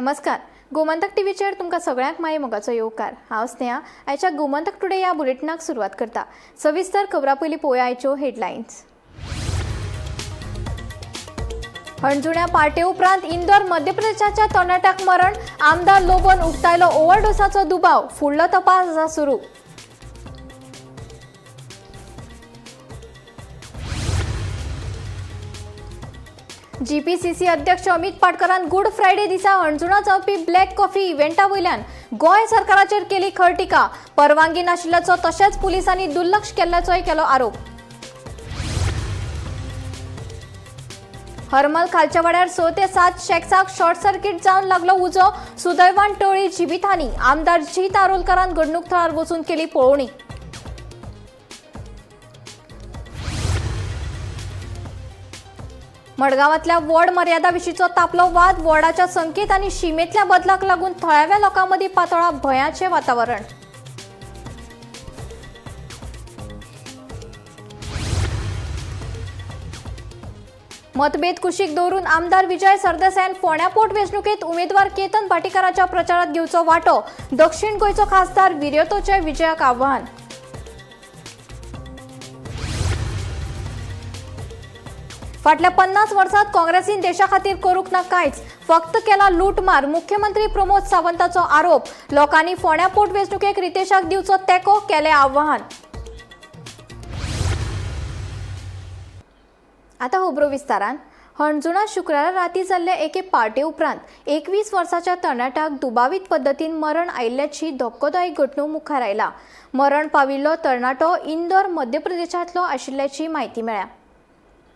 नमस्कार, गोमंतक टीव्हीचेर तुमकां सगळ्यांक माये मोगाचो येवकार. हांव स्नेहा. आयच्या गोमंतक टुडे ह्या बुलेटिनाक सुरवात करता. सविस्तर खबरां पयलीं पळोवया आयच्यो हेडलायन्स. हणजुण्या पार्टे उपरांत इंदोर मध्य प्रदेशाच्या तरणाट्याक मरण. आमदार लोबोन उक्तायलो ओव्हरडोसाचो दुबाव. फुडलो तपास आसा सुरू. जीपीसीसी अध्यक्ष अमित पाटकरान गुड फ्रायडे दिसा हणजुणा जावपी ब्लॅक कॉफी इव्हेंटा वयल्यान गोंय सरकाराचेर केली खर टिका. परवानगी नाशिल्ल्याचो तशेंच पुलिसांनी दुर्लक्ष केल्ल्याचोय केलो आरोप. हरमल खालच्या वाड्यार 6 ते 7 शॅक्साक शॉर्ट सर्किट जावन लागलो उजो. सुदैवान टळ्ळी जिवीतहानी. आमदार जीत आरोलकरान घडणूक थळार वचून केली पळोवणी. मडगांवांतल्या वॉर्ड मर्यादा विशींचो तापलो वाद. वॉर्डाच्या संकेत आनी शिमेंतल्या बदलाक लागून थळाव्या लोकां मदीं पातळ्ळां भंयाचें वातावरण. मतभेद कुशीक दवरून आमदार विजय सरदेसायान फोंड्या पोट वेंचणुकेत उमेदवार केतन भाटीकाराच्या प्रचारात घेवचो वांटो. दक्षिण गोंयचो खासदार विरियातोचे विजयाक आव्हान. फाटल्या 50 वर्सात काँग्रेसीन देशा खातीर करूंक ना कांयच, फक्त केला लूटमार. मुख्यमंत्री प्रमोद सावंताचो आरोप. लोकांनी फोंड्या पोट वेंचणुकेक रितेशाक दिवचो तेंको, केलें आव्हान. आता खबरो विस्तारान. हणजुणा शुक्रारा राती जाल्ले एके पार्टे उपरांत 21 वर्साच्या तरणाट्याक दुबावीत पद्दतीन मरण आयिल्ल्याची धक्कोदायक घडणूक मुखार आयला. मरण पाविल्लो तरणाटो इंदोर मध्य प्रदेशांतलो आशिल्ल्याची म्हायती मेळ्ळ्या.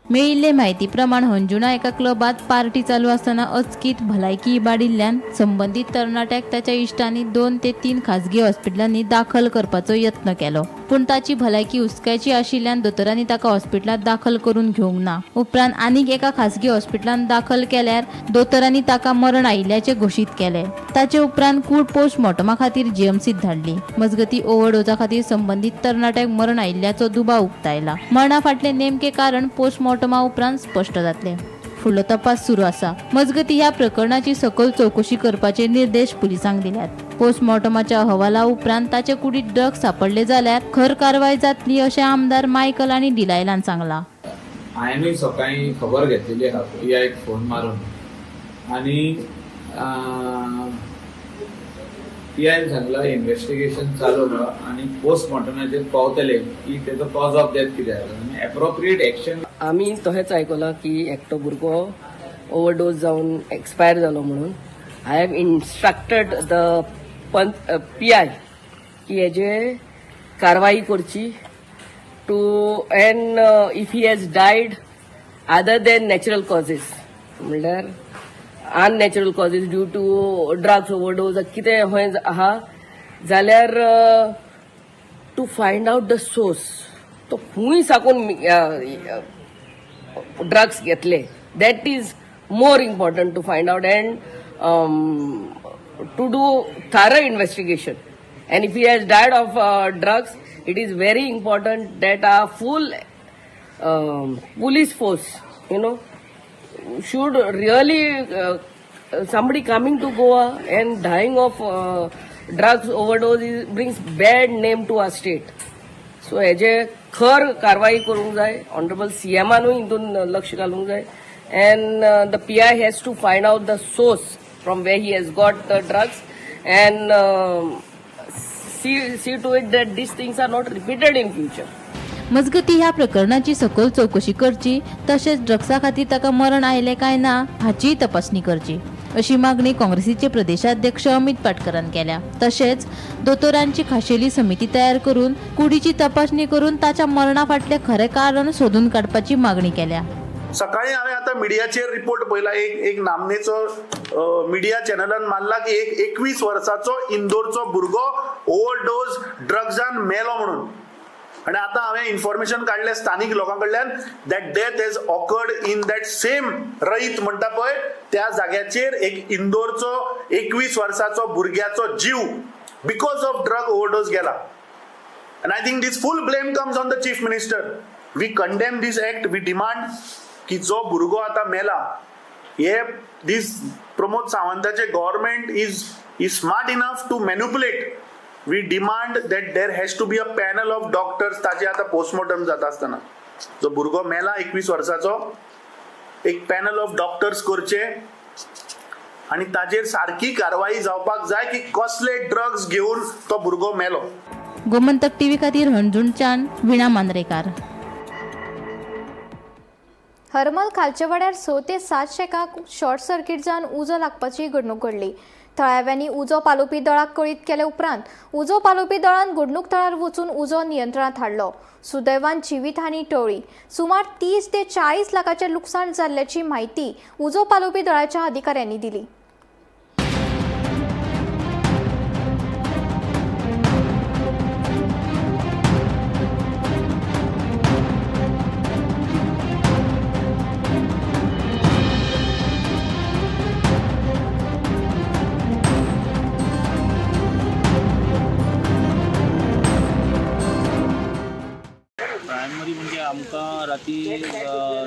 मेळिल्ले म्हायती प्रमाण हणजुणा एका क्लबात पार्टी चालू आसतना अचकीत भलायकी इबाडिल्ल्यान संबंदीत तरणाट्याक ताच्या इश्टांनी 2 ते 3 खाजगी हॉस्पिटलांनी दाखल करपाचो यत्न केलो, पूण ताची भलायकी हुस्क्याची आशिल्ल्यान दोतोरांनी ताका हॉस्पिटलांत दाखल करून घेवंक ना. उपरांत आनीक एका खाजगी हॉस्पिटलांत दाखल केल्यार दोतोरांनी ताका मरण आयिल्ल्याचें घोशीत केलें. ताचे उपरांत कूड पोस्टमॉर्टमा खातीर जीएमसीत धाडली. मजगती ओव्हरडोजा खातीर संबंदीत तरणाट्याक मरण आयिल्ल्याचो दुबाव उक्तायला. मरणा फाटलें नेमकें कारण पोस्टमॉर्टमा उपरांत स्पश्ट जातलें. फुडलो तपास सुरू आसा. मजगती ह्या प्रकरणाची सखोल चवकशी करपाचे निर्देश पुलिसांक दिल्यात. पोस्टमॉर्टमाच्या अहवाला उपरांत ताचे कुडीत ड्रग्स सापडले जाल्यार खर कारवाय जातली अशें आमदार मायकल आनी डिलायलान सांगलां. हांवेनूय सकाळीं खबर घेतलेली आहा पी आयक फोन मारून आनी पी आयन सांगला इन्व्हेस्टिगेशन चालू आहा आनी पोस्टमॉर्टमाचेर पावतले की तेजो कॉज ऑफ डेथ कितें आसा आनी एप्रोप्रिएट एक्शन. आमी तशेंच आयकलां की एकटो भुरगो ओवरडोज जावन एक्सपायर जालो म्हणून. I have instructed the PI की हेजे कारवाई करची to and if he has died other than natural causes, म्हणल्यार unnatural causes due to drugs overdose कितें खंय आहा जाल्यार to find out the source, तो खूंय साकून ड्रग्स घेतले, that is more important to find out and to do thorough investigation. And if he has died of drugs, it is very important that a full police force should really somebody coming to Goa and dying of drugs overdose brings bad name to our state. So हेजे खर कारवाई करूंक जाय. Honourable सीएमानूय हितून लक्ष घालूंक जाय and the PI has to find out the source from where he has got the drugs and see to it that these things are not repeated in future. मजगती ह्या प्रकरणाची सखोल चवकशी करची तशेंच ड्रग्सा खातीर ताका मरण आयलें काय ना हाचीय तपासणी करची अशी मागणी काँग्रेसीचे प्रदेशाध्यक्ष अमित पाटकरान केल्या. तशेंच दोतोरांची खाशेली समिती तयार करून कुडीची तपासणी करून ताच्या मरणा फाटलें खरें कारण सोदून काडपाची मागणी केल्या. सकाळी हांवें आतां मिडियाचेर रिपोर्ट पळयला. एक एक नामनेचो मिडिया चॅनलान मारला की एक 21 वर्साचो इंदोरचो भुरगो ओव्हरडोज ड्रग्सान मेलो म्हणून. आनी आतां हांवें इन्फॉर्मेशन काडलें स्थानीक लोकां कडल्यान that death has occurred in that same रईत म्हणटा पळय त्या जाग्याचेर एक इंदोरचो 21 वर्साचो भुरग्याचो जीव because of drug overdose गेला. And I think this full blame comes on the chief minister. We condemn this act. We demand की जो भुरगो आतां मेला हे दीस Pramod सावंताचे government is is smart enough to manipulate. We demand that there has to be a panel of doctors. ताजे आता postmortem जाता आसतना जो भुरगो मेला 21 वर्साचो, एक पॅनल ऑफ डॉक्टर्स करचे आनी ताजेर सारकी कारवाई जावपाक जाय की कसले ड्रग्स घेवन तो भुरगो मेलो. गोमंतक टीव्ही खातीर हणजूणच्यान वीणा मांद्रेकार. हरमल खालचेवाड्यार 6 ते 7 शेकाक शॉर्ट सर्किट जावन उजो लागपाची घडणूक घडली. थळाव्यांनी उजो पालोवपी दळाक कळीत केले उपरांत उजो पालोवपी दळान घडणूक थळार वचून उजो नियंत्रणांत हाडलो. सुदैवान जिवीतहानी टळ्ळी. सुमार 30 ते 40 लाखाचें लुकसाण जाल्ल्याची म्हायती उजो पालोवपी दळाच्या अधिकाऱ्यांनी दिली. प्रायमरी म्हणजे आमकां राती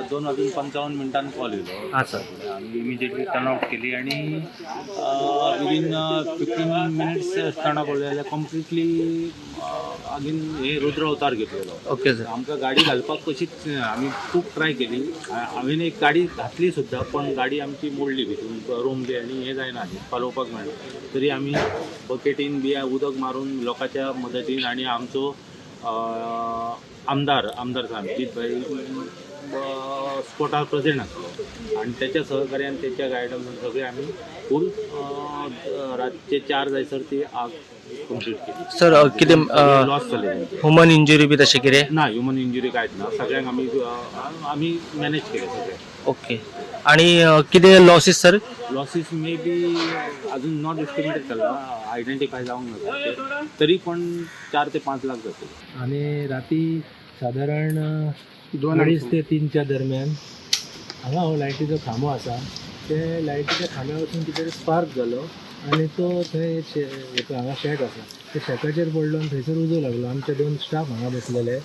2:55 कॉल येयलो. हां सर. आमी इमिजिएटली टर्न आउट केली आणि विदीन 15 मिनिट्स टर्न आउट जाल्यार कंप्लिटली अगेन हे रुद्र अवतार घेतलेलो. Okay sir. आमकां गाडी घालपाक कशीच आमी खूब ट्राय केली. हांवें एक गाडी घातली सुद्दां, पण गाडी आमची मोडली भितून रोमली आनी हें जायना पालोवपाक मेळना. तरी आमी बकेटीन बी उदक मारून लोकांच्या मदतीन आनी आमचो आमदार आमदार सामजीत भाई स्पॉटार प्रेझेंट आसलो आनी त्याच्या सहकार्यान त्याच्या गायडन्सान सगळे आमी फूल रातचे 4 जायसर ती आग कंप्लीट केली. सर कितें लॉस जाले तेंचे. ह्युमन इंजुरी बी तशें कितें? ना, ह्युमन इंजुरी कांयच ना. सगळ्यांक आमी आमी मॅनेज केले सगळे. ओके. आणि कितें losses sir? Losses may be अजून not estimated चल्ला, आयडेंटिफाय जावंक ना सारकें. तरी पण 4 ते 5 लाख जातले. आणि राती सादारण 2.5 ते 3च्या दरम्यान हांगा हो लायटीचो खांबो आसा, ते लायटीच्या खांब्या वचून कितें तरी स्पार्क जालो आनी तो थंय हांगा शेक आसा त्या शेकाचेर पडलो आनी थंयसर उजो लागलो. आमचे 2 स्टाफ हांगा बसलेले,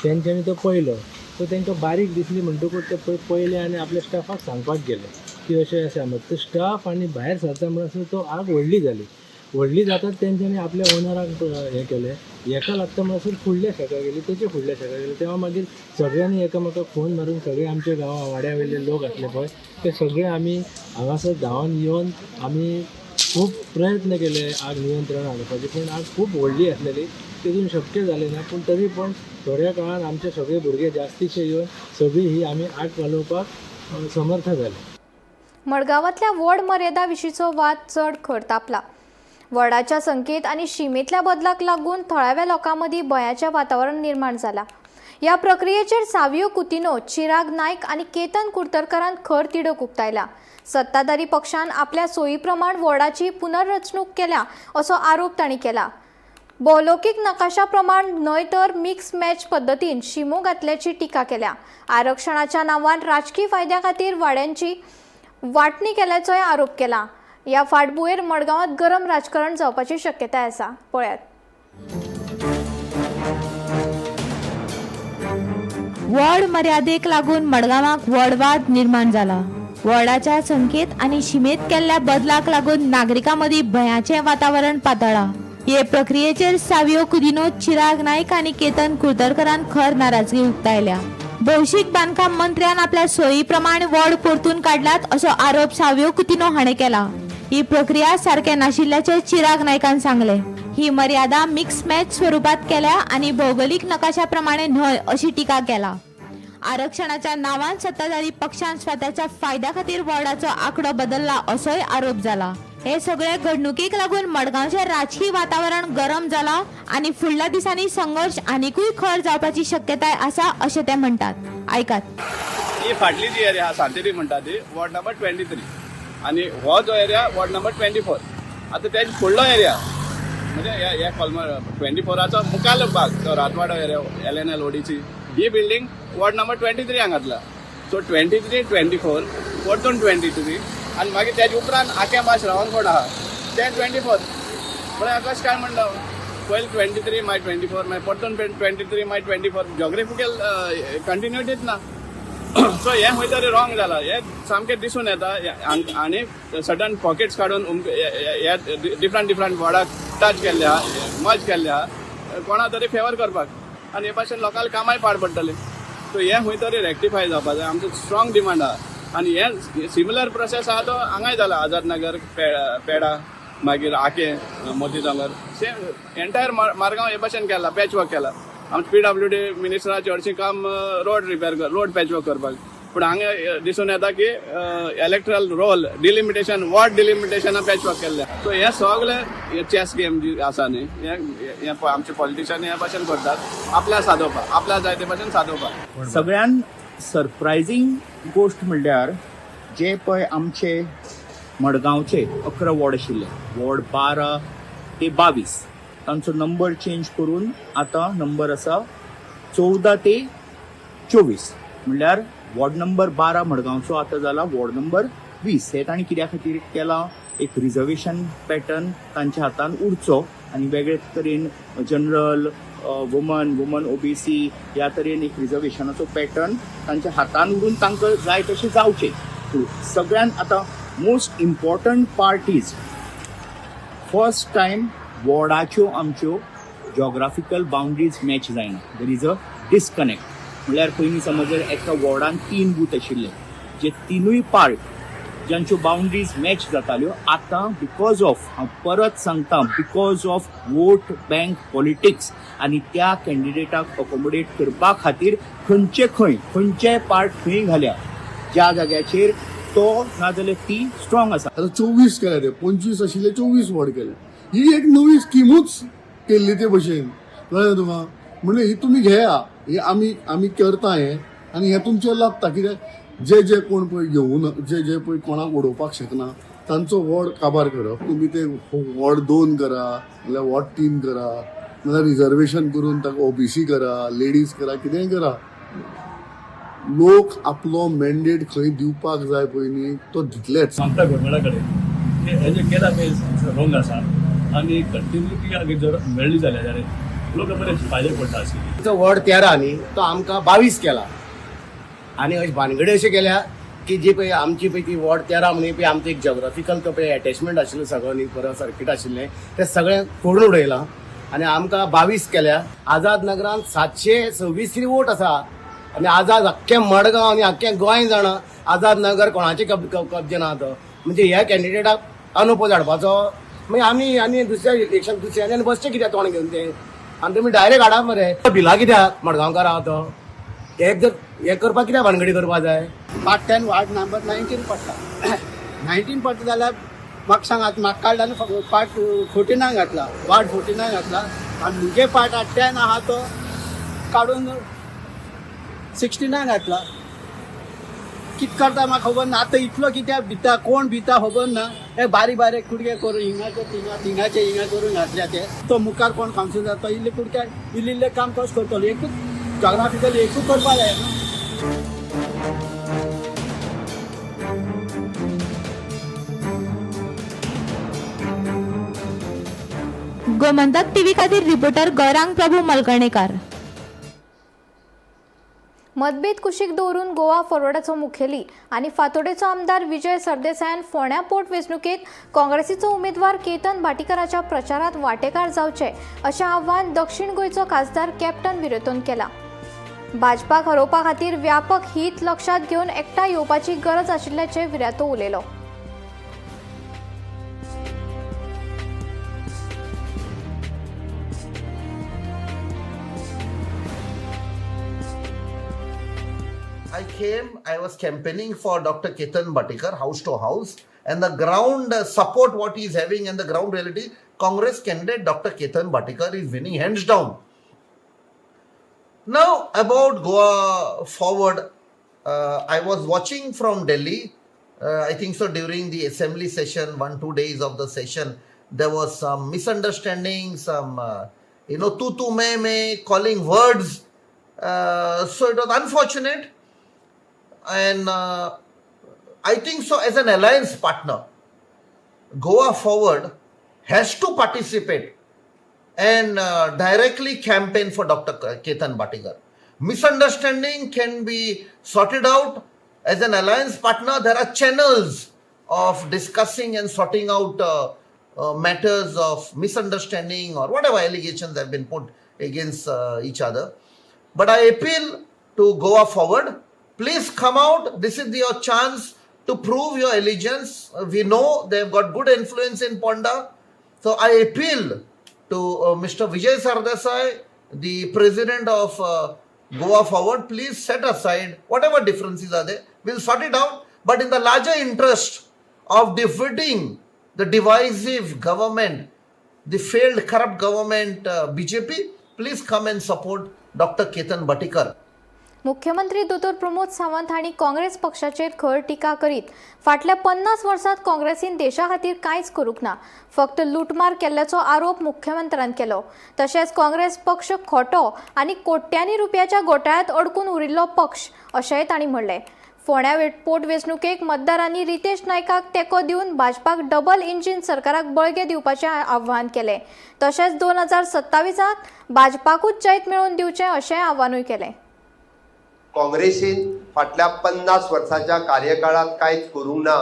तेंच्यांनी तो पळयलो. सो तांकां बारीक दिसली म्हणटकूच ते पळय पळयले आनी आपल्या स्टाफाक सांगपाक गेले की अशें अशें. मात तो स्टाफ आनी भायर सरता म्हणसर तो आग व्हडली जाली. व्हडली जातात तेंच्यांनी आपल्या ओनराक हें केलें. हेका लागता म्हणसर फुडल्या शेका गेली, तेचे फुडल्या शेका गेली. तेव्हा मागीर सगळ्यांनी एकामेकाक फोन मारून सगळे आमच्या गांवा वाड्या वयले लोक आसले पळय ते सगळे आमी हांगासर धांवन येवन आमी खूब प्रयत्न केले आग नियंत्रण हाडपाचे, पूण आग खूब व्हडली आसलेली, तेतून शक्य जालें ना. पूण तरी पण थोड्या काळान आमचे सगळे भुरगे जास्तीचे येवन सगळी ही आमी आग पालोवपाक समर्थ जाले. मडगांवांतल्या वॉर्ड मर्यादा विशींचो वाद चड खर तापला. वॉर्डाच्या संकेत आनी शिमेंतल्या बदलाक लागून थळाव्या लोकां मदीं भंयाचें वातावरण निर्माण जाला. ह्या प्रक्रियेचेर सावियो कुतिनो, चिराग नायक आनी केतन कुर्तरकारान खर तिडक उक्तायला. सत्ताधारी पक्षान आपल्या सोयी प्रमाण वॉर्डाची पुनर्रचणूक केल्या असो आरोप तांणी केला. भौलोकीक नकाशा प्रमाण न्हय तर मिक्स मॅच पद्दतीन शिमो घातल्याची टिका केल्या. आरक्षणाच्या नांवान राजकी फायद्या खातीर वाड्यांची वांटणी केल्याचोय आरोप केला. ह्या फाटभुंयेर मडगांवांत गरम राजकारण जावपाची शक्यताय आसा. पळयात. वॉर्ड मर्यादेक लागून मडगांवाक व्हड वाद निर्माण जाला. वॉर्डाच्या संख्येत आनी शिमेत केल्ल्या बदलाक लागून नागरिकां मदीं भंयाचें वातावरण पातळ्ळां. हे प्रक्रियेचेर सावियो कुदिनो, चिराग नायक आनी केतन कुर्तरकरान खर नाराजगी उक्तायल्या. भौशीक बांदकाम मंत्र्यान आपल्या सोयी प्रमाण वॉर्ड परतून काडल्यात असो आरोप सावियो कुतिनो हाणें केला. ही प्रक्रिया सारकें नाशिल्ल्याचें चिराग नायकान सांगलें. ही मर्यादा मिक्स मॅच स्वरुपात केल्या आनी भौगोलिक नकाशा प्रमाणे न्हय अशी टिका केला. आरक्षणाच्या नावान सत्ताधारी पक्षान स्वताच्या फायद्या खातीर वॉर्डाचो आंकडो बदलला असोय आरोप जाला. हे सगळे घडणुकेक लागून मडगांवचें राजकी वातावरण गरम जाला आनी फुडल्या दिसांनी संघर्श आनिकूय खर जावपाची शक्यताय आसा अशें ते म्हणटात. आयकात. ही फाटली जी एरिया आहा सांतेरी म्हणटा ती वॉर्ड नंबर 23 आनी हो जो एरिया वॉर्ड नंबर 24. आतां तेज फुडलो एरिया म्हणजे ह्या कॉलमर 24 मुखालो भाग तो रातवाडो एरिया LNL ODC ही बिल्डींग वॉर्ड नंबर 23 हांगातला. सो 23 24 परतून 23 आनी मागीर तेज उपरांत आकें श्रावणकोट आहा तें 24. म्हळ्यार आकाश काय म्हणलो पयलीं 23 मागीर 24 मागीर परतून 23 मागीर 24. जॉग्राफिकल कंटिन्युटीच ना. सो हें खंय तरी रॉंग जाला, हें सामकें दिसून येता. आनी सडन पॉकेट्स काडून हे डिफरंट डिफरंट वॉर्डाक टच केल्ले आहा, मर्ज केल्ले आहा कोणा तरी फेवर करपाक, आनी हे भाशेन लोकांक कामाय पाड पडटलें. सो हें खंय तरी रेक्टिफाय जावपा जाय, आमचो स्ट्रॉंग डिमांड आहा. आनी हे सिमिलर प्रोसेस आहा तो हांगाय जाला, आझाद नगर, पेडा, मागीर आके, मोती दोंगर, सेम एंटायर मारगांव हे भाशेन केला, पॅच वर्क केला. आमचे PWD मिनिस्टराचें हरशीं काम road repair, road patch work करपाक, पूण हांगा दिसून येता की इलेक्ट्रल रोल डिलिमिटेशन, वॉर्ड डिलिमिटेशना पॅच वर्क केल्लें. सो हे सगळे चॅस गेम जी आसा न्ही, हे आमचे पॉलिटिशियन हे भाशेन करतात, आपल्या सादोवपाक, आपल्या जाय ते भाशेन सादोवपाक. सगळ्यान सरप्रायझींग गोश्ट म्हणल्यार जे पळय आमचे मडगांवचे 11 वॉर्ड आशिल्ले, वॉर्ड 12 ते 22, तांचो नंबर चेंज करून आतां नंबर आसा 14 ते 24, म्हणल्यार वॉर्ड नंबर 12 मडगांवचो आतां जाला वॉर्ड नंबर 20. हे तांणी कित्या खातीर केलां, एक रिजर्वेशन पॅटर्न तांच्या हातान उरचो आनी वेगळे तरेन जनरल, वुमन, वुमन OBC ह्या तरेन एक रिजर्वेशनाचो पॅटर्न तांच्या हातान उरून तांकां जाय तशें जावचें. सगळ्यान आतां most important part is first time वॉर्डाच्यो आमच्यो जॉग्राफिकल बाउंड्रीज मॅच जायना, there is a disconnect. म्हणल्यार पयलीं समज जर एका वॉर्डान 3 बूथ आशिल्ले, जे तिनूय पार्ट ज्यांच्यो बाउंड्रीज मॅच जाताल्यो, आतां because of, हांव परत सांगता, because of vote bank politics आनी त्या कॅन्डिडेटाक अकोमोडेट करपा खातीर खंयचे खंय खंयचे पार्ट खंय घाल्या ज्या जाग्याचेर तो नाजाल्यार ती स्ट्रॉंग आसा. आतां 24 केल्या, ते 25 आशिल्ले 24 वॉर्ड केले. ही एक नवी स्किमूच केल्ली ते भशेन, कळ्ळें तुका? म्हणल्यार ही तुमी घेया, ही आमी आमी करता हें आनी हें तुमचेर लागता. कित्याक जे जे कोण पळय घेवना, जे जे पळय कोणाक उडोवपाक शकना तांचो वॉर्ड काबार करप. तुमी ते वॉर्ड 2 करा, नाल्यार वॉर्ड 3 करा, नाल्यार रिजर्वेशन करून ताका OBC करा, लेडीज करा, कितेंय करा. लोक आपलो मॅन्डेट खंय दिवपाक जाय पळय न्ही तो दितलेच. सांगता गव्हर्मेंटा कडेन की हे जे केला पळय रॉंग आसा आनी कंटिन्युटी जर मेळ्ळी जाल्यार लोक बरे फायदे पडटा आशिल्ले. तो वॉर्ड 13 न्ही तो आमकां 22 केला आनी अशें भानगडी अशें केल्या की जी पळय आमची पळय ती वॉर्ड 13 म्हणून पळय आमचो एक जॉग्राफिकल तो पळय एटॅचमेंट आशिल्लो सगळो न्ही, बरो सर्कीट आशिल्लें तें सगळें फोडून उडयलां आनी आमकां 22 केल्या. आझाद नगरान 726 तरी वोट आसा आनी आझाद अख्खें मडगांव आनी अख्खें गोंय जाणा आझाद नगर कोणाचे कब्जे ना तो, म्हणजे ह्या कॅन्डिडेटाक अनओपोज हाडपाचो. मागीर आमी आनी दुसऱ्या इलेक्शन दुसऱ्यांनी आनी बसचें कित्याक तोंड घेवन तें, आनी तुमी डायरेक्ट हाडा मरे भिला कित्याक मडगांवकार आहा तो, एक जर हें करपाक कित्याक भानगडी करपाक जाय. पार्ट 10 वार्ड नंबर 19 पडटा, 19 पडटा जाल्यार म्हाका सांग आतां म्हाका काडला आनी पार्ट 49 घातला, वार्ड 49 घातला आनी म्हजे पार्ट आतां 10 आहा तो काडून 69 घातला. कितें करता म्हाका खबर ना. आतां इतलो कित्याक भिता, कोण भिता खबर ना. हे बारीक बारीक कुडके करून हिंगाचे थिंगा, थिंगाचे हिंगा करून घातल्या ते. तो मुखार कोण कावन्सिलर जाता इल्ले कुडक्या इल्ले इल्ले काम कशें करतलो, एकूच जॉग्राफिकल एकूच करपा जाय न्हू. गोमंतक टीव्ही खातीर रिपोर्टर गौरांग प्रभू मलकणेकार. मतभेद कुशीक दवरून गोवा फॉरवर्डाचो मुखेली आनी फातोडेचो आमदार विजय सरदेसायान फोंड्या पोट वेंचणुकेंत काँग्रेसीचो उमेदवार केतन भाटीकाराच्या प्रचारात वांटेकार जावचे अशें आव्हान दक्षिण गोंयचो खासदार कॅप्टन विरेतोन केला. भाजपाक हरोवपा खातीर व्यापक हित लक्षात घेवन एकठांय येवपाची गरज आशिल्ल्याचें विरातो उलयलो. I came, I was campaigning for Dr. Ketan Bhatikar, house to house, and the ground support what he is having and the ground reality, Congress candidate Dr. Ketan Bhatikar is winning hands down. Now, about Goa Forward, I was watching from Delhi. I think so during the assembly session, 1-2 days of the session, there was some misunderstanding, some, tu tu me me, calling words. So it was unfortunate. And I think so as an alliance partner, Goa Forward has to participate and directly campaign for Dr. Ketan Bhatikar. Misunderstanding can be sorted out. As an alliance partner, there are channels of discussing and sorting out matters of misunderstanding or whatever allegations have been put against each other. But I appeal to Goa Forward. Please come out. This is your chance to prove your allegiance. We know they've got good influence in Ponda. So I appeal to Mr. Vijay Sardesai, the president of Goa Forward. Please set aside whatever differences are there. We'll sort it out. But in the larger interest of defeating the divisive government, the failed corrupt government BJP, please come and support Dr. Ketan Bhatikar. मुख्यमंत्री दोतोर प्रमोद सावंत हांणी काँग्रेस पक्षाचेर खर टिका करीत फाटल्या 50 वर्सांत काँग्रेसीन देशा खातीर कांयच करूंक ना, फक्त लुटमार केल्ल्याचो आरोप मुख्यमंत्र्यान केलो. तशेंच काँग्रेस पक्ष खोटो आनी कोट्यांनी रुपयाच्या घोटाळ्यांत अडकून उरिल्लो पक्ष अशेंय तांणी म्हणलें. फोंड्या पोटवेंचणुकेक मतदारांनी रितेश नायकाक तेंको दिवन भाजपाक डबल इंजीन सरकाराक बळगें दिवपाचें आव्हान केलें. तशेंच 2027 भाजपाकूच जैत मेळोवन दिवचें अशेंय आव्हानूय केलें. काँग्रेसीन फाटल्या 50 वर्साच्या कार्यकाळात कांयच करूंक ना,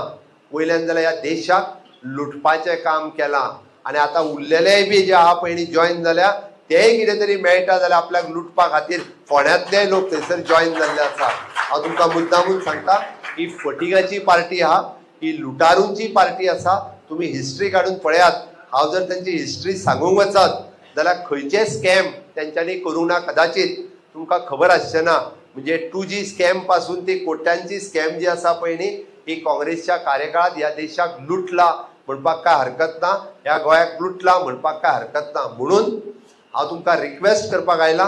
वयल्यान जाल्यार ह्या देशाक लुटपाचें काम केलां आनी आतां उरलेलेय बी जे आहा पयलीं जॉयन जाल्या तेय कितें तरी मेळटा जाल्यार आपल्याक लुटपा खातीर फोंड्यांतलेय लोक थंयसर जॉयन जाल्ले आसा. हांव तुमकां मुद्दामून सांगता, ही फटिंगाची पार्टी आहा, ही लुटारूंची पार्टी आसा. तुमी हिस्ट्री काडून पळयात. हांव जर तेंची हिस्ट्री सांगूंक वचत जाल्यार खंयचे स्कॅम तेंच्यांनी करूंक ना कदाचित तुमकां खबर आसचें ना. म्हणजे 2G scam पासून ती कोट्यांची स्कॅम जी आसा पयलीं ही काँग्रेसच्या कार्यकाळात ह्या देशाक लुटला म्हणपाक काय हरकत ना, ह्या गोंयाक लुटला म्हणपाक काय हरकत ना. म्हणून हांव तुमकां रिक्वेस्ट करपाक आयला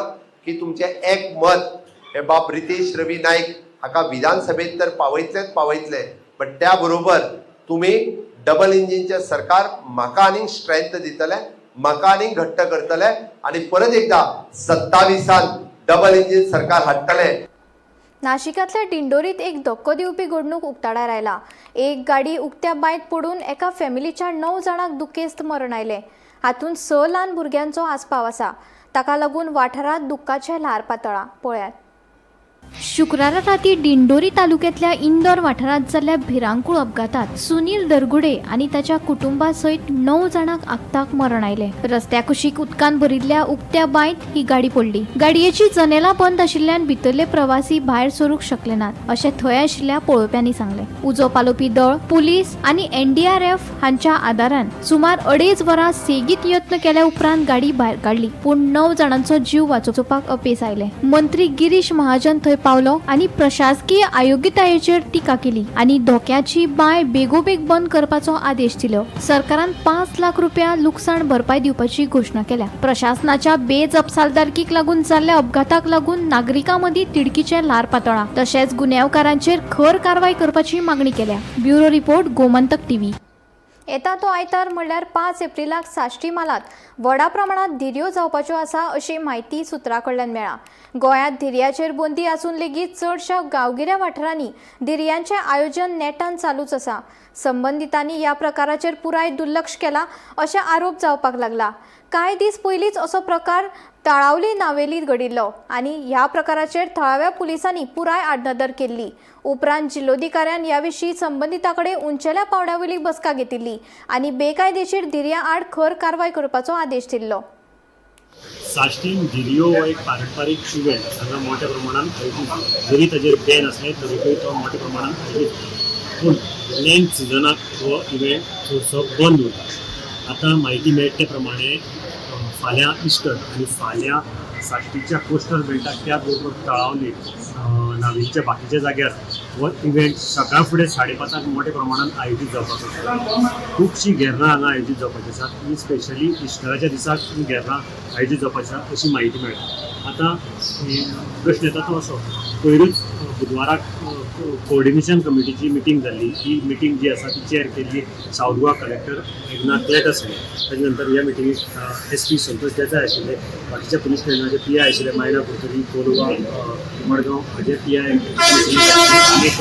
की तुमचें एक मत हे बाब रितेश रवी नायक हाका विधानसभेत तर पावयतलेच पावयतले, बट त्या बरोबर तुमी डबल इंजिनचें सरकार म्हाका आनीक स्ट्रेंथ दितले, म्हाका आनीक घट्ट करतले आनी परत एकदा 27 डबल इंजिन सरकार हाडटले. नाशिकांतल्या दिंडोरीत एक धक्को दिवपी घडणूक उक्ताडार आयला. एक गाडी उक्त्या बांयत पडून एका फॅमिलीच्या 9 जाणांक दुखेस्त मरण आयलें. हातूंत 6 ल्हान भुरग्यांचो आस्पाव आसा. ताका लागून वाठारांत दुख्खाचें ल्हार पातळ्ळां. पळयात. शुक्रारा राती दिंडोरी तालुक्यांतल्या इंदोर वाठारांत जाल्ल्या भिरांकूळ अपघातात सुनील दरगुडे आनी ताच्या कुटुंबा सयत 9 जाणांक आक्ताक मरण आयलें. रस्त्या कुशीक उदकान भरिल्ल्या उक्त्या बांयत ही गाडी पडली. गाडयेची जनेलां बंद आशिल्ल्यान भितरले प्रवासी भायर सरूंक शकले नात अशें थंय आशिल्ल्या पळोवप्यांनी सांगलें. उजो पालोवपी दळ, पुलीस आनी NDRF हांच्या आदारान सुमार 2.5 वरां सेगीत यत्न केल्या उपरांत गाडी भायर काडली, पूण 9 जाणांचो जीव वाचोवपाक अपेस आयलें. मंत्री गिरीश महाजन थंय पावलो आनी प्रशासकीय अयोग्यतायेचेर टिका केली आनी धोक्याची बांय बेगोबेग बंद करपाचो आदेश दिलो. सरकारान 5 लाख रुपया लुकसाण भरपाय दिवपाची घोशणा केल्या. प्रशासनाच्या बेजपसालदारकीक लागून जाल्ल्या अपघाताक लागून नागरिकां मदीं तिडकीचें ल्हार पातळ्ळां. तशेंच गुन्यांवकारांचेर खर कारवाय करपाची मागणी केल्या. Bureau report, Gomantak TV. येता तो आयतार म्हणल्यार 5 एप्रिलाक साश्टी म्हालांत व्हडा प्रमाणात धिरयो जावपाच्यो आसा अशी म्हायती सुत्रां कडल्यान मेळ्ळा. गोंयांत धिरयाचेर बंदी आसून लेगीत चडश्या गांवगिऱ्या वाठारांनी धिरयांचें आयोजन नेटान चालूच आसा. संबंदितांनी ह्या प्रकाराचेर पुराय दुर्लक्ष केला अशे आरोप जावपाक लागला. कांय दीस पयलींच असो प्रकार तळावली नावेलीत घडिल्लो आनी ह्या प्रकाराचेर थळाव्या पुलिसांनी पुराय आडनदर केल्ली. उपरांत जिल्लोधिकाऱ्यान ह्या विशीं संबंदितां कडेन उंचेल्या पांवड्या वयली बसका घेतिल्ली आनी बेकायदेशीर धिरयां आड खर कारवाय करपाचो आदेश दिल्लो. साश्टीन धिरयो हो एक पारंपारीक इव्हेंट हांगा मोठ्या प्रमाणान आयोजीत जाता. जरी ताजेर बॅन आसलें तरीकय तो मोठ्या प्रमाणान आयोजीत जाता. पूण लेंट सिजनाक हो इव्हेंट चडसो बंद उरता. आतां म्हायती मेळटा ते प्रमाणे फाल्यां इस्टर आनी फाल्यां साश्टीच्या कोस्टल बेल्टाक त्या बरोबर तळावली नावेलीच्या बाकीच्या जाग्यार हो इव्हेंट सकाळ फुडें 5:30 मोठ्या प्रमाणान आयोजीत जावपाचो आसा. खुबशीं गेर्रां हांगा आयोजीत जावपाची आसात आनी स्पेशली इस्टराच्या दिसाक हीं गेर्रां आयोजीत जावपाची आसा अशी म्हायती मेळटा. आतां प्रश्न येता तो असो, पयरूच बुधवाराक कोऑर्डिनेशन कमिटीची मिटींग जाल्ली. ही मिटींग जी आसा ती चेअर केल्ली south Goa collector Eknath Cletus हांणी. ताजे नंतर ह्या मिटिंगेक SP Santosh Desai आशिल्ले, बाकीच्या पुलीस स्टेशनाचे PI आशिल्ले, मायणा, कुडतरी, कोलवा, मडगांव हाजे PI आनी एक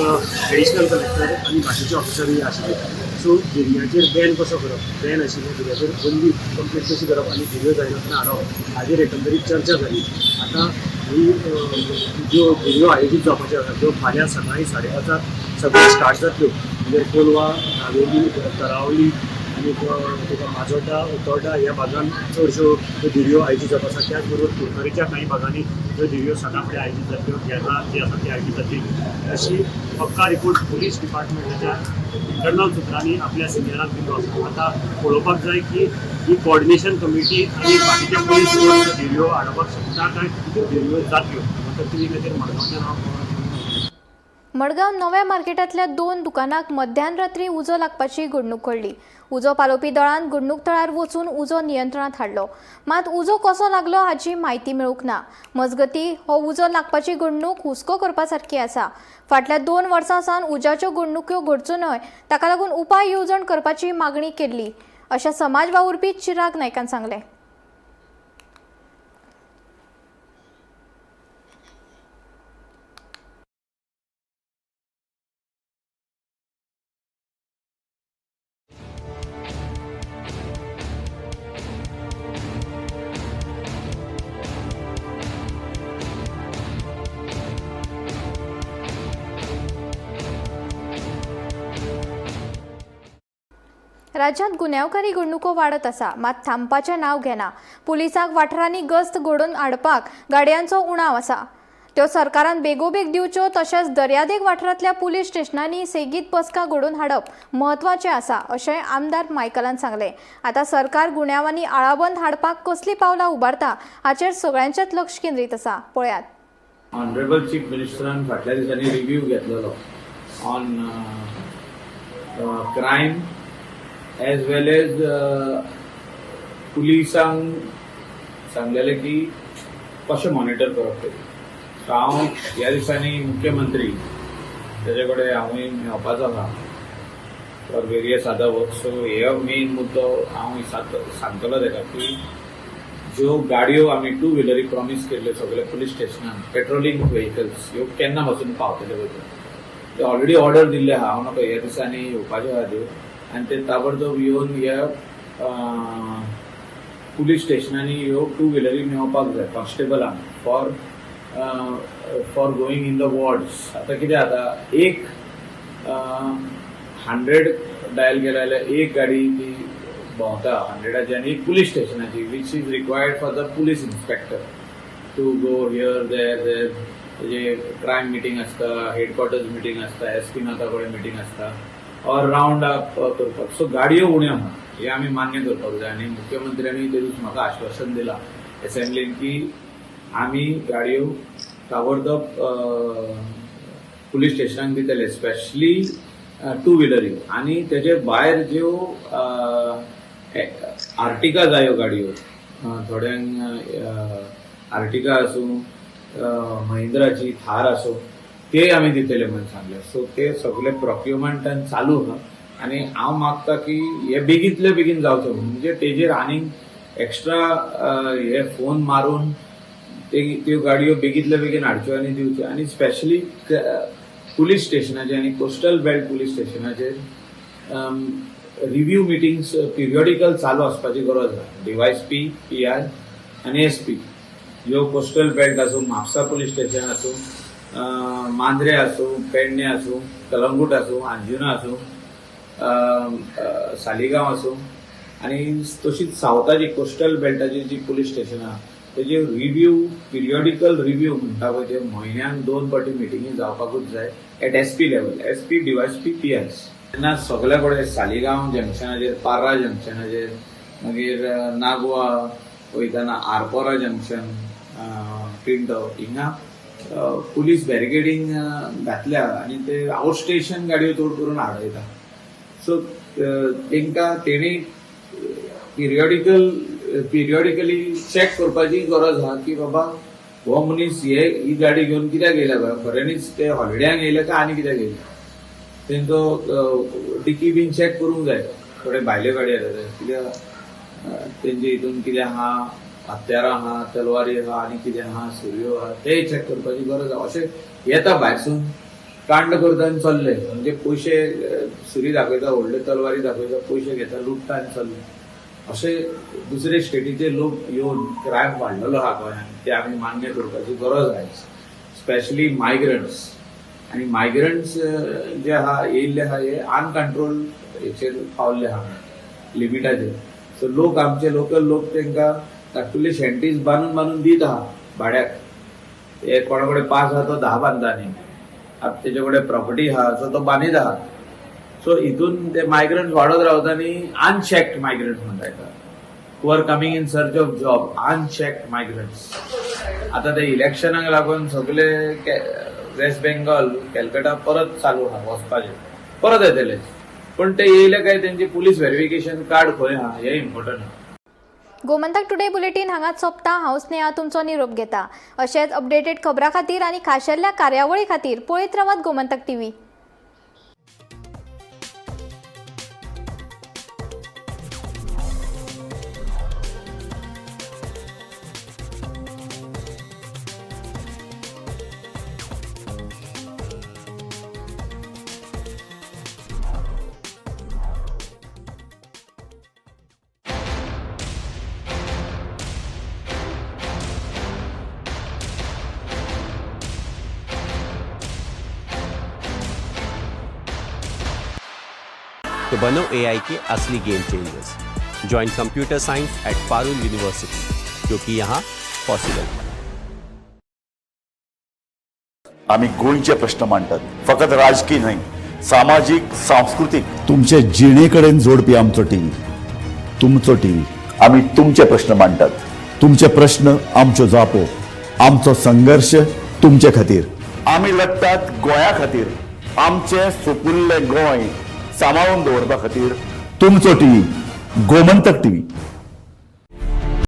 एडिशनल कलेक्टर आनी बाकीचे ऑफिसरूय आशिल्ले. सो धिरयांचेर बॅन कसो करप, बॅन आशिल्ल्या धिरयांचेर बंदी कंप्लीट कशी करप आनी धिरयो जायनासतना हाडप हाजेर एकंदरीत चर्चा जाली. आतां ही ज्यो धिरयो आयोजीत जावपाच्यो आसा त्यो फाल्यां सकाळीं 5:30 सगळ्यो स्टार्ट जातल्यो. म्हणजे कोलवा, नावेली, तरावली आनी तुका माजोड्डा, उतोड्डा ह्या भागान चडश्यो ह्यो धिरयो आयोजीत जाता आसा. त्याच बरोबर कुडतरीच्या कांय भागांनी ह्यो धिरयो सकाळ फुडें आयोजीत जातल्यो, गेला जी आसा ती आयोजीत जातली अशी पक्का रिपोर्ट पुलीस डिपार्टमेंटाच्या इंटरनल सुत्रांनी आपल्या सिनियरांक दिल्लो आसा. आतां पळोवपाक जाय की ही कोऑर्डिनेशन कमिटी आनी बाकीचे पुलीस धिरयो हाडपाक शकता काय त्यो धिरयो जातल्यो. टीव्ही खातीर मडगांवच्यान हांव. मडगांव नव्या मार्केटांतल्या 2 दुकानांक मध्यान रात्री उजो लागपाची घडणूक घडली. उजो पालोवपी दळान घडणूक थळार वचून उजो नियंत्रणांत हाडलो, मात उजो कसो लागलो हाची म्हायती मेळूंक ना. मजगती हो उजो लागपाची घडणूक हुस्को करपा सारकी आसा. फाटल्या 2 वर्सां सावन उज्याच्यो घडणुक्यो घडच्यो न्हय ताका लागून उपाय येवजण करपाची मागणी केल्ली अशें समाज वावुरपी चिराग नायकान सांगलें. राज्यांत गुन्यांवकारी घडणुको वाडत आसा, मात थांबपाचें नांव घेना. पुलिसांक वाठारांनी गस्त घडोवन हाडपाक गाडयांचो उणाव आसा, त्यो सरकारान बेगोबेग दिवच्यो. तशेंच दर्यादेग वाठारांतल्या पुलीस स्टेशनांनी सेगीत बसका घडोवन हाडप म्हत्वाचें आसा अशें आमदार मायकलान सांगलें. आतां सरकार गुन्यांवांनी आळाबंद हाडपाक कसलीं पावलां उबारता हाचेर सगळ्यांचेच लक्ष केंद्रीत आसा. पळयात. ऑनरेबल चीफ मिनिस्टरान फाटल्या दिसांनी रिव्यू घेतलेलो on crime as well as पुलिसांक सांगलेलें की कशें मॉनिटर करप तें. सो हांव ह्या दिसांनी मुख्यमंत्री तेजे कडेन हांवूय मेळपाचो आसा for various other work. So हे मेन मुद्दो हांव सांगतलो तेका की ज्यो गाडयो आमी टू व्हिलरी प्रॉमीस केल्ल्यो सगळे पुलीस स्टेशनान पेट्रोलिंग व्हेकल्स ह्यो केन्ना पासून पावतल्यो पळय ते ऑलरेडी ऑर्डर दिल्ले आहा. हांव नकळो ह्या दिसांनी येवपाच्यो आहा त्यो आनी ते ताबडतोब येवन ह्या पुलीस स्टेशनांनी ह्यो टू व्हिलरी मेळपाक जाय कॉन्स्टेबलांक for going in the wards. आतां कितें जाता, एक 100 डायल केल्या जाल्यार एक गाडी ती भोंवता 100 आनी एक police स्टेशनाची which is required for the police inspector to go here there there. तेजे क्रायम मिटींग आसता, हेडक्वॉर्टर्स मिटींग आसता, एस पी नाथा कडेन मिटींग आसता ऑर रावंड अप करपाक. सो गाडयो उण्यो आहा हें आमी मान्य करपाक जाय आनी मुख्यमंत्र्यांनी ते दीस म्हाका आश्वासन दिलां एसेंब्लीन की आमी गाडयो ताबडतोब पुलीस स्टेशनाक दितले, स्पेशली टू व्हिलरी. आनी तेजे भायर ज्यो आर्टिका जायो गाडयो, थोड्यांक आर्टिका आसूं, महिंद्राची थार आसूं, ते आमी दितले म्हणून सांगले. सो ते सगळे प्रॉक्युमेंटान चालू आहा आनी हांव मागता की हे बेगींतले बेगीन जावचें, म्हणजे तेजेर आनीक एक्स्ट्रा हे फोन मारून त्यो गाडयो बेगींतले बेगीन हाडच्यो आनी दिवच्यो. आनी स्पेशली पुलीस स्टेशनाचेर आनी कोस्टल बेल्ट पुलीस स्टेशनाचेर रिव्यू मिटिंग्स पिरियडिकल चालू आसपाची गरज आहा. डीवायएसपी, पीआय आनी एसपी ह्यो कोस्टल बेल्ट आसूं, म्हापसा पुलीस स्टेशन आसूं, मांद्रे आसूं, पेडणे आसूं, कलंगूट आसूं, अंजुना आसूं, सालिगांव आसूं आनी तशीच सावथाची कोस्टल बेल्टाची जी पुलीस स्टेशनां आहा तेजे रिव्यू पिरियडिकल रिव्यू म्हणटा पळय ते म्हयन्याक 2 फावटी मिटिंगी जावपाकूच जाय at SP level, SP, DySP, PIs. तेन्ना सगळे कडेन सालिगांव जंक्शनाचेर, पार्रा जंक्शनाचेर, मागीर नागवा वयतना आरपोरा जंक्शन, पिंटो हिंगा पुलीस बॅरिकेडींग घातल्या आनी ते आउट स्टेशन गाडयो चड करून आडयता. सो तांकां तेणी पिरियडिकली चॅक करपाची गरज आहा की बाबा हो मनीस हे ही गाडी घेवन कित्याक येयला काय, खऱ्यांनीच ते हॉलिड्यांक येयले काय आनी कित्याक येयले, तेंचो डिकी बीन चॅक करूंक जाय. थोडे भायल्यो गाडी येतात कित्याक तेंचे हितून कितें आहा, हत्यारां आहा, तलवारी आहा आनी कितें आहा, सुरयो आहा, तेय चॅक करपाची गरज आहा. अशें येता भायरसून कांड करता आनी चल्ले, म्हणजे पयशे सुरी दाखयता, व्हडल्यो तलवारी दाखयता, पयशे घेता, लुट्टा आनी चल्ले. अशे दुसरे स्टेटीचे लोक येवन क्रायम वाडलेलो आहा गोंयांत, ते आमी मान्य करपाची गरज आयज, स्पेशली मायग्रंट्स. आनी मायग्रंट्स जे आहा येयल्ले आहा हे अनकंट्रोल हेचेर पावल्ले आहा, लिमिटाचेर. सो लोक आमचे लोकल लोक तांकां धाकटुले शेंटीज बांदून बांदून दीत आहा भाड्याक. एक कोणा कडेन 5 आहा तो 10 बांदता न्ही, आतां तेजे कडेन प्रॉपर्टी आहा सो तो बांदीत आहा. सो हितून ते मायग्रंट्स वाडत रावता आनी अनचॅक्ड मायग्रंट्स म्हणटा हेका, who are coming in search of job, unchecked migrants. आतां ते इलेक्शनाक लागून सगळे वेस्ट बेंगॉल, कॅलकटा परत चालू आहा वचपाचें, परत येतले. पूण ते येयले काय तेंचे पुलीस व्हेरिफिकेशन कार्ड खंय आहा हें इम्पॉर्टंट आहा. गोमंतक टुडे बुलेटीन हांगाच सोंपता. हांव स्नेहा तुमचो निरोप घेता. अशेंच अपडेटेड खबरां खातीर आनी खाशेल्या कार्यावळी खातीर पळयत रावात गोमंतक टीव्ही. तो बनो एआई के असली game changers. Join computer science at Parul University, क्योंकि यहाँ पॉसिबल है. आमी गोंयचे प्रश्न मांडटात, फकत राजकीय न्हय, सामाजीक, सांस्कृतीक. तुमचे जिणे कडेन जोडपी आमचो टीव्ही, तुमचो टीव्ही. आमी तुमचे प्रश्न मांडटात. तुमचे प्रश्न आमच्यो जापो, आमचो संघर्श तुमचे खातीर. आमी लढटात गोंया खातीर, आमचें सुपुल्लें गोंय सांबाळून दवरपा खातीर. तुमचो टीव्ही, गोमंतक टीव्ही.